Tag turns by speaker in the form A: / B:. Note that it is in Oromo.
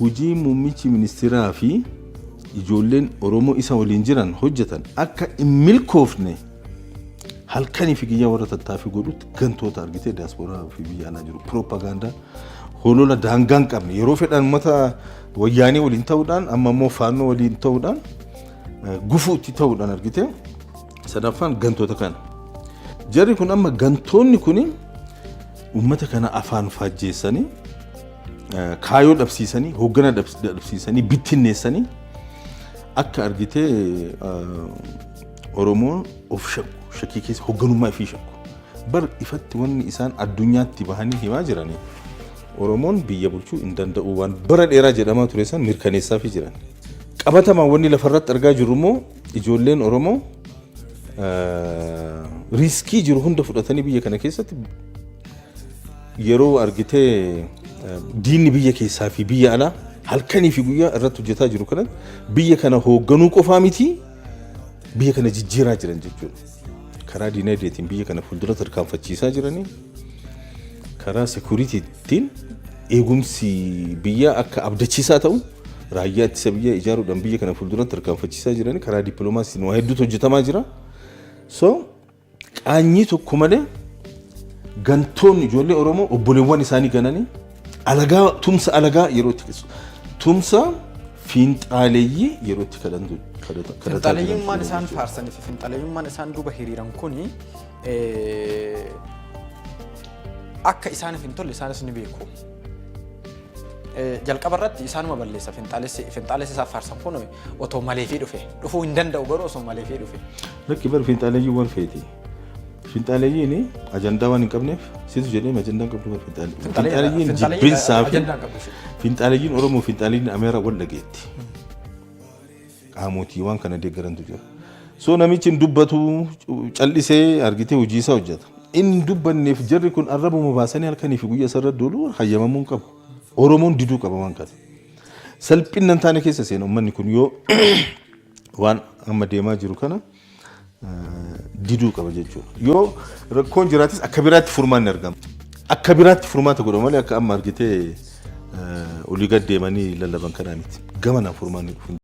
A: Hojii muummichi ministeeraa fi ijoolleen Oromoo isa waliin jiran hojjetan akka hin milkoofne halkanii fi guyyaa warra tattaaffii godhutti gantoota argitee diyaaspooraa fi biyya alaa jiru, piroopagaandaa holola daangaa hin qabne yeroo fedhan uummata Wayyaanee waliin ta'uudhaan, amma immoo Faannoo waliin ta'uudhaan, gufuutti ta'uudhaan argitee, sadaffaan gantoota kana. Jarri kun amma gantoonni kun uummata kana afaan faajjeessanii, kaayoo dhabsiisanii, hooggana dhabsiisanii, bittinneessanii akka argitee Oromoon of shakku, shakkii keessa, hoogganummaa ifii shakku. Bar ifatti wanni isaan addunyaatti bahanii himaa jiranii Oromoon biyya bulchuu hin danda'u waan bara dheeraa jedhamaa ture san mirkaneessaafii jiran. Qabatamaan wanni lafarratti argaa jirru immoo ijoolleen Oromoo riiskii jiru hunda fudhatanii biyya kana keessatti yeroo argitee diinni biyya keessaa fi biyya alaa halkanii fi guyyaa irratti hojjetaa jiru kanatti biyya kana hoogganuu qofaa miti, biyya kana jijjiiraa jiran jechuudha. Karaa diinagdeetiin biyya kana fuuldura tarkaanfachiisaa jiranii, karaa security tiin eegumsi biyyaa akka abdachiisaa ta'u raayyaa ittisa biyyaa ijaaruudhaan biyya kana fuuldura tarkaanfachiisaa jiranii, karaa dippiloomaasiin waa hedduutu hojjetamaa jira. So qaanyii tokko malee gantoonni ijoollee Oromoo obboleewwan isaanii gananii alagaa, tumsa alagaa yeroo itti, tumsa fiinxaaleeyyii yeroo itti kadhatu kadhataa jiran.
B: Finxaaleeyyummaan isaan faarsanii fi finxaaleeyyummaan isaan duuba hiriiran kuni akka isaaniif hin tolle isaanis ni beeku. Jalqaba irratti isaanuma balleessa finxaalessi isaan faarsan kun otoo maleefii dhufe, dhufuu hin danda'u, garuu osoo maleefii dhufe.
A: Lakki, bar fiinxaaleeyyii waan feeti. Fiinxaaleeyyiin ajandaa waan hin qabneef situ jedhee ajandaa hin qabdu bar fiinxaaleeyyiin. Fiinxaaleeyyiin jibbinsaa fi
B: ajandaa hin qabdu.
A: Fiinxaaleeyyiin Oromoo, fiinxaaleeyyiin Ameeraa wal dhageetti. Qaamotii waan kana deeggarantu jira. So namichi hin dubbatu, callisee argitee hojii isaa hojjeta. Inni hin dubbanneef jarri kun arrabuma baasanii halkanii fi guyyaa isarra duulu hayyamamuu hin qabu. Oromoon diduu qaba waan kana. Salphina hin taane keessa seena uummanni kun yoo waan amma deemaa jiru kana diduu qaba jechuudha. Yoo rakkoon jiraatis akka biraatti furmaanni argama. Akka biraatti furmaata godhamu malee akka amma argitee olii gad deemanii lallaban kanaa miti. Gamanaan furmaanni dhufu.